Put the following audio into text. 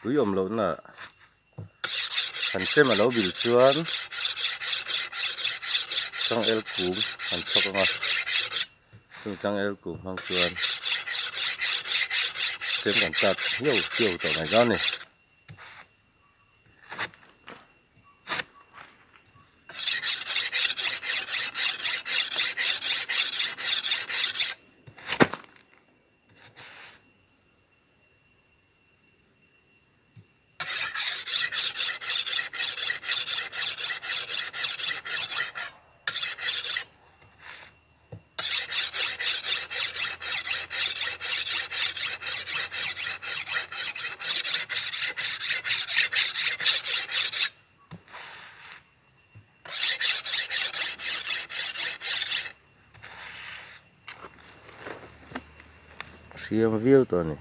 Tui awm lohna han chem a lo bil chuan changel kung han chhawk ang a, chung changel kung hmang chuan chem kan tat hiau hiau tawh mai dawn a ni. Hriam viau tawh a ni.